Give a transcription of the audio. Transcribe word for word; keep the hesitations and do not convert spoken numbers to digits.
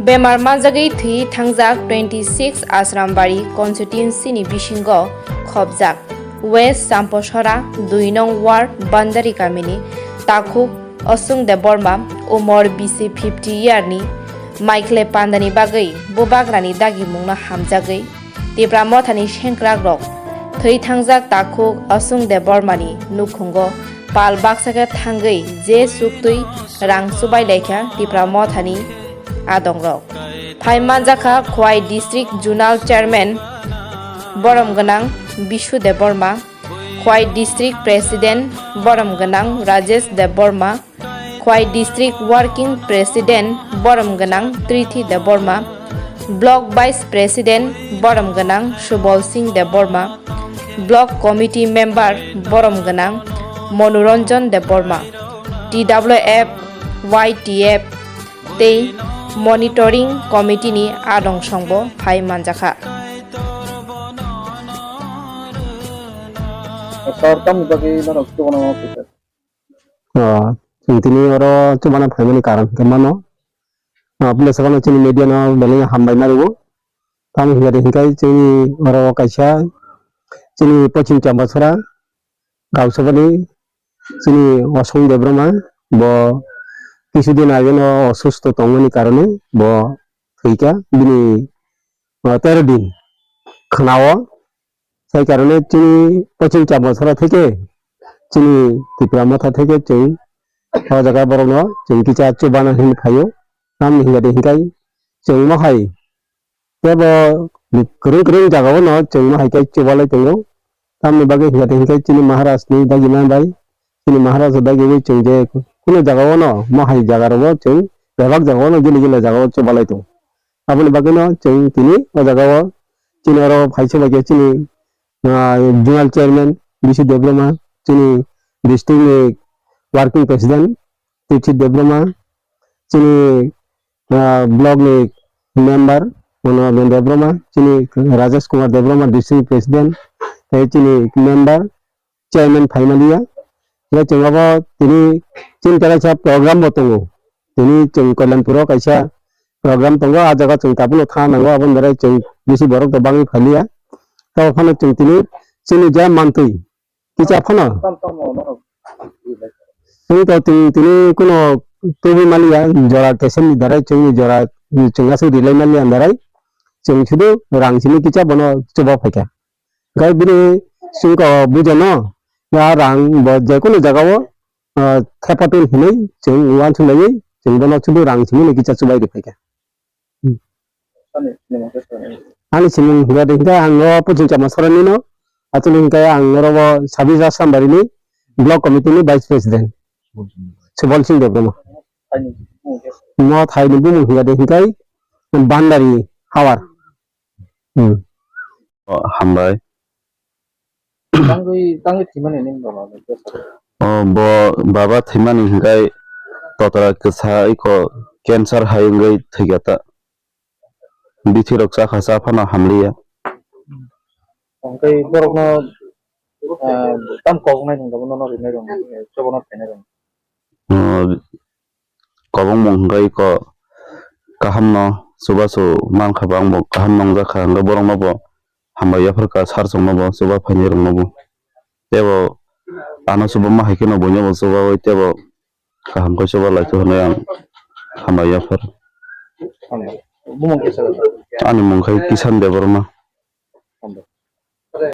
Bemar manjagwi thwi thangjak twenty six Asrambari constituency ni bisingo khopjak West Champosora dui nong ward Bandari kamini takhuk Osung Debbarma, umor bisi fifty year ni, maikhle pandani bagwi bubagrani dagimungno hamjagwi Tipra Mothani sengkrakrok thwi thangjak takhuk Osung Debbarmani nukhungo pal baksa khe thangwi je chuktwi rang chubai laikha Tipra Mothani adongrok. Phai manjakha Khwai District Zonal Chairman borom gwnang Bishu Debbarma, Khwai District President borom gwnang Rajesh Debbarma, Khwai District Working President borom gwnang Trithi Debbarma, Block Vice President borom gwnang Subol Singh Debbarma, Block Committee Member borom gwnang Monoranjan Debbarma, T W F, Y T F tei Monitoring Committee ni adong songbo phai manjakha. Sir, tamni bagwi norok chubanama kisa? Ah, chwng tini oro chubana phaimani karon hwnkhe mano. Ah, puila sakano chini media no belai hambai narigo. Tamo hinkhe hinkhe chini oro kaisa chini Pochim Chambasora Gausabani chini Osong Debbarma bo kisu din age no osusto tongmani karone bo thwikha bini, ah, tero din khwnao. Sai karone chini Pochim Chambasora theke chini Tipra Motha theke chwng o jaga borokno chwng kisa chubana hinwi phaio. Tamni hinkhe hinkhe chwng mohai tebo kwrwng kwrwng jagao no chwng mohai khe chubalai tongo. Tamni bagwi hinkhe hinkhe chini Maharaj ni dagima bai chini Maharaj dagiwi chwng je kunu jagao no mohai jaga rogo chwng bebak jagao no gili gili jagao chubalai tongo. Aboni bagwino chwng tini o jagao chini oro phaisa bai khe chini, ah, zonal chairman Bishu Debbarma, chini district ni working president Tithi Debbarma, chini, ah, block ni member Manoranjan Debbarma, chini Rajesh Kumar Debbarma, district president, tei chini member chairman phaimaliya. Hingke chwng abo tini chini kaisa program bo tongo. Tini chwng Kalyanpuro kaisa program tongo, ah jaga chwng tabukno thang nango, aboni bagwi chwng bisi borok rok bangwi phailiya. Tabuk phano chwng tini chini je mantwi kisa phano chwng to tini, tini kuno tubui maliya, jora kesemni darai chwngni jora chwng aswk rilai maliya darai chwng sudu rang simi kisa bono chuba phaikha. Hingke bini singko bujono, ya rang bo jekunu jagao, ah, thepatung hinui chwng uansuk laiwi chwng bono sudu rang simi no kisa chubai rwphaikha. Hmm. Ani simung hingke de hingke ang o Puching Chama Sorani no, achuli hingke ang oro o Sabisa Sambari ni block committee ni vice president Subol Singh Debbarma. Mo thai ni bumung hingke de hingke Bandari Hawar. Hmm. O, hambai. Tangwi, tangwi thwimani nini baba ni bwskango? O, bo baba thwimani hwnkhe totra kwsa iko cancer hai wngwi thwikha ta. Bithi rok chakha cha phano hamliya. Hwnkhe borokno, ah, tam koknai rwngkha, bono rinai rwngkha, chobono phainai rwngkha. O, kwbangmung hwnkhe iko kahamno chubachu mankha, bo angbo kaham nongjakha, hwnkhe borokno bo hambai yapharkha, sir chwngno bo chuba phainai rokno bo. Tei bo ano chuba ma hai kheno buino bo chubaui tei bo kaham khe chuba lai khe hwnwi ang hambai yaphar. Ani mung khe Kisan Debbarma.